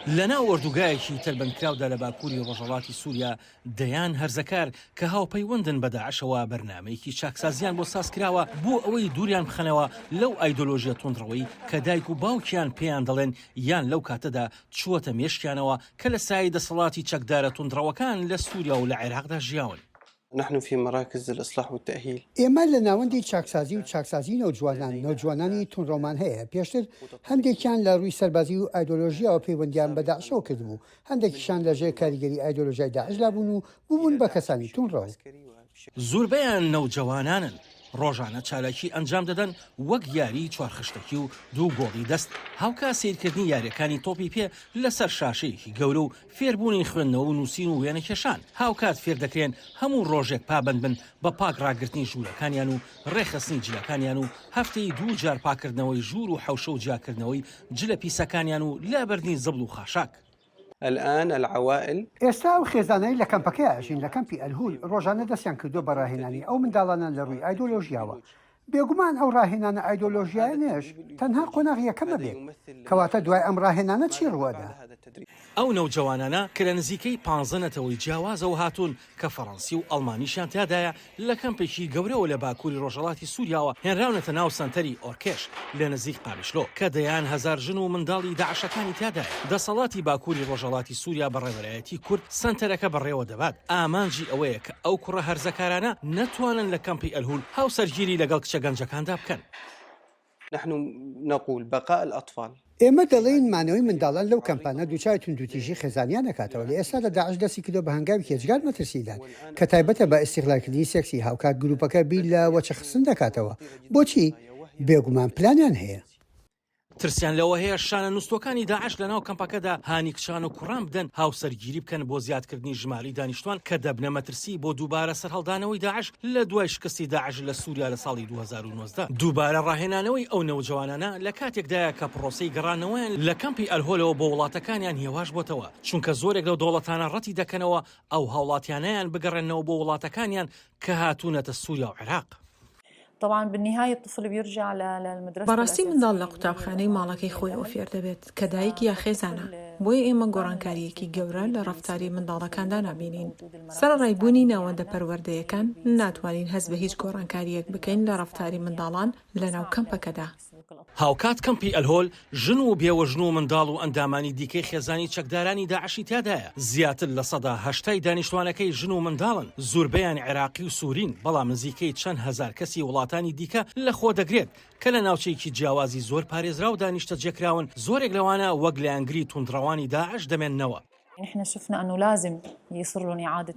لەناو ئۆردوگایەکی تەلبەندکراودا لە باکووری ڕۆژهەڵاتی سووریا، دەیان هەرزەکار کە هاوپەیوەندن بە داعشەوە بەرنامەیەکی چاکسازیان بۆ سازکراوە بۆ ئەوەی دووریان بخەنەوە لەو ئایدۆلۆژیە توندڕەوەی کە دایک و باوکیان پێیان دەڵێن یان لەو کاتەدا چووەتە مێشکیانەوە کە لە سایەی دەسەڵاتی چەکدارە توندڕەوەکان لە سووریا و لە عێراقدا ژیاون. نحن فی مراکز الاصلاح والتاهیل. ئێمە لە ناوەندی چاکسازی و چاکسازی نەوجوانان، نەوجوانانی توندڕەومان هەیە، پێشتر هەندێکیان لە رووی سەربازی و ئایدۆلۆژیاوە پەیوەندیان بە داعشەوە کردبوو، هەندێکیشان لە ژێر کاریگەری ئایدۆلۆژیای داعشدا بوون و بووبوون بە کەسانی توندڕەو. زوربەیان نەوجەوانانن، ڕۆژانە چالاکی ئەنجام دەدەن وەک یاریی چوارخشتەکی و دوو گۆڵی دەست، هاوکات سەیرکردنی یارییەکانی تۆپی پێ لەسەر شاشەیەکی گەورە و فێربوونی خوێندنەوە و نووسین و وێنەکێشان، هاوکات فێردەکرێن هەموو ڕۆژێک پابەندبن بە پاک ڕاگرتنی ژوورەکانیان و ڕێکخستنی جلەکانیان و هەفتەی دوو جار پاککردنەوەی ژوور و حەوشە و جیاکردنەوەی جلە پیسەکانیان و لابردنی زبڵ و خاشاک. الآن العوائل. ئێستا ئەو خێزانەی لە کەمپەکەیا ئەژین لە کەمپی ئەلهول ڕۆژانە دەستیان کردووە بە ڕاهێنانی ئەو منداڵانە لە ڕووی ئایدۆلۆژیاوە. بێگومان ئەو ڕاهێنانە ئایدۆلۆژیایانەش تەنها قۆناغی یەکەم ئەبێت. کەواتە دوای ئەم ڕاهێنانە چی ڕووئەدا؟ ئەو نەوجەوانانە کە لە نزیکەی پانزە نەتەوەی جیاوازەوە هاتوون کە فەڕەنسی و ئەڵمانیشیان تیادایە، لە کەمپێکی گەورەوە لە باکووری ڕۆژهەڵاتی سووریاوە هێنراونەتە ناو سەنتەری ئۆرکێش لە نزیک قامیشلۆ کە دەیان هەزار ژن و منداڵی داعشەکانی تیادایە. دەسەڵاتی باکووری ڕۆژهەڵاتی سووریا بە ڕێبەرایەتی کورد سەنتەرەکە بەڕێوە دەبات، ئامانجی ئەوەیە کە ئەو کوڕە هەرزەکارانە نەتوانن لە کەمپی ئەلهول هاوسەرگیری لەگەڵ کچە گەنجەکاندا بکەن. نحن نقول بقاء الاطفال. ئێمە دەڵێین مانەوەی منداڵان لەو کەمپانە دووچاری توندوتیژی خێزانیان ئەکاتەوە، لە ئێستادا داعش دەستی کردوە بە هەنگاوێکی ئێجگار مەترسیدار کە تایبەتە بە ئیستیغلالکردنی سێکسی، هاوکات گروپەکە بیر لە وەچەخستن دەکاتەوە، بۆچی؟ بێگومان پلانیان هەیە. ترسیان لەوە هەیە شانە نوستووەکانی داعش لەناو کەمپەکەدا هانی کچان و کوڕان بدەن هاوسەرگیری بکەن بۆ زیادکردنی ژمارەی دانیشتوان کە دەبنە مەترسی بۆ دووبارە سەرهەڵدانەوەی داعش لە دوای شکستی داعش لە سوریا لە ساڵی 2019. دووبارە ڕاهێنانەوەی ئەو نەوجەوانانە لە کاتێکدایە کە پڕۆسەی گەڕانەوەیان لە کەمپی ئەلهۆلەوە بۆ وڵاتەکانیان هێواش بۆتەوە، چونکە زۆرێک لەو دەوڵەتانە ڕەتی دەکەنەوە ئەو هاوڵاتیانەیان بگەڕێننەوە بۆ وڵاتەکانیان کە هاتوونەتە سوریا و عێراق. بەڕاستی منداڵ لە قوتابخانەی ماڵەکەی خۆیەوە فێر دەبێت کە دایک یا خێزانە، بۆیە ئێمە گۆڕانکارییەکی گەورە لە ڕەفتاری منداڵەکاندا نابینین. سەرەڕای بوونی ناوەندە پەروەردەیەکان، ناتوانین هەست بە هیچ گۆڕانکارییەک بکەین لە ڕەفتاری منداڵان لەناو کەمپەکەدا. هاوکات کەمپی ئەلهۆل ژن و بێوەژن و منداڵ و ئەندامانی دیکەی خێزانی چەکدارانی داعشی تیادایە، زیاتر لە سەدا هەشتای دانیشتوانەکەی ژن و منداڵن، زوربەیان عێراقی و سورین، بەڵام نزیکەی چەند هەزار کەسی وڵاتانی دیکە لەخۆدەگرێت کە لە ناوچەیەکی جیاوازی زۆر پارێزراودا نیشتەجێکراون، زۆرێک لەوانە وەک لایەنگری توندڕەوانی داعش دەمێننەوە.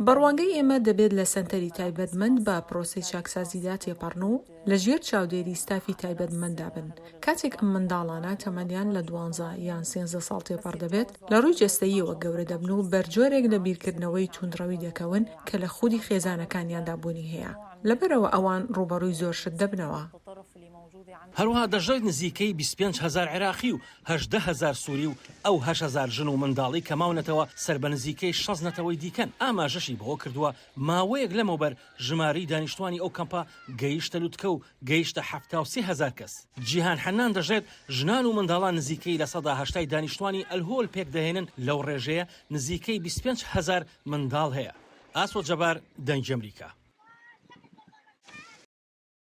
بە ڕوانگەی ئێمە دەبێت لە سەنتەری تایبەتمەند بە پرۆسەی چاکسازیدا تێپەڕن و لە ژێر چاودێری ستافی تایبەتمەنددا بن. کاتێک ئەم منداڵانە تەمەنیان لە دوانزە یان سێنزە ساڵ تێپەڕ دەبێت، لە ڕووی جەستەییەوە گەورە دەبن و بەر جۆرێک لە بیرکردنەوەی توندڕەوی دەکەون کە لە خودی خێزانەکانیاندا بوونی هەیە. لەبەرئەوە ئەوان ڕووبەڕووی زۆر شت دەبنەوە. هەروەها دەشڵێت نزیکەی 25 هەزار عێراقی و 18 هەزار سوری و ئەو 8000 ژن و منداڵەی کە ماونەتەوە سەر بە نزیکەی 60 نەتەوەی دیکەن، ئاماژەشی بەوە کردووە ماوەیەک لەمەوبەر ژمارەی دانیشتوانی ئەو کەمپە گەیشتە لوتکە و گەیشتە 73 هەزار کەس. جیهان حەنان دەشڵێت ژنان و منداڵان نزیکەی 80% دانیشتوانی ئەلهۆل پێکدەهێنن، لەو ڕێژەیە نزیکەی 25 هەزار منداڵ هەیە. ئاسۆ جەبار، دەنگی ئەمریکا.